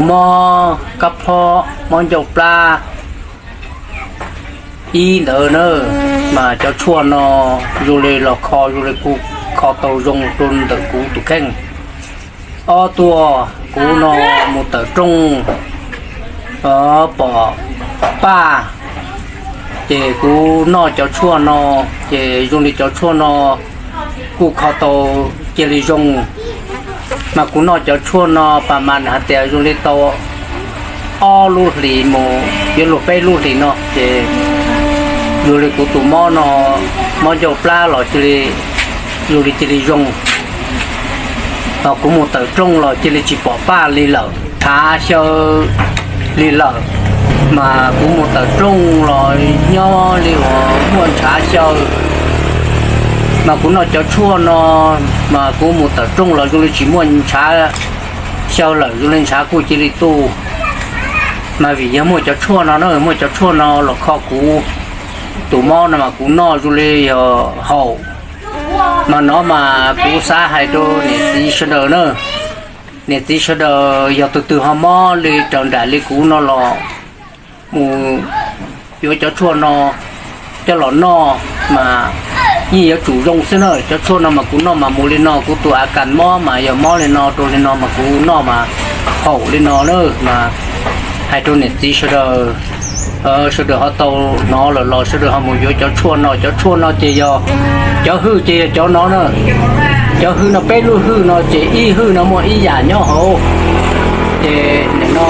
mob kab phob, mob ncauj plab ib ntawd na, mas cov tshuaj no zoo li los kho zoo li kuj kho tau zoo rau ntawm kuv tus kheej. Ob tuaj kuv no mus tawm rooj pom paj, ces kuv noj cov tshuaj no, ces zoo li cov tshuaj no kuj kho tau cia li zoo. Mas kuv noj cov tshuaj no pas mas hais tias zoo li tau ob lub hlis mus yuav luag peb lub hlis no ces zoo li kuv tus mob no, mob ncauj plab los cia li, zoo li cia li zoo. Ho kuv mus tawm rooj los cia li tsis pom paj li lawm, ntshav xyaw li lawm. Mas kuv mus tawm rooj los nyob li uas muaj ntshav xyaw. Mas kuv noj cov tshuaj no, mas kuv mus tawm rooj los zoo li tsis muaj ntshav xyaw lawm, zoo li ntshav kuj cia li tu. Mas vim yog muaj cov tshuaj no na, muaj cov tshuaj no los kho kuv tus mob no mas kuv noj zoo li yog haum. Mas no mas kuv xav hais rau niam txiv sawv daws na, niam txiv sawv daws yog tus twg ho mob li raws nraim li kuv no los mus yuav cov tshuaj no coj los noj mas yeej yuav tsum zoo xwb na. Cov tshuaj no mas kuv noj mas mus li no, kuv tus a kas mob mas yog mob li no rau li no mas kuv noj mas haum li no na. Mas hais rau niam txiv sawv daws, sawv daws ho tau hnov lawm los sawv daws ho mus yuav cov tshuaj no. Cov tshuaj no ces yog, cov hwj ces yog cov no na. Cov hwj no, peb lub hwj no ces ib hwj no muaj ib yam nyob hauv. Ces nim no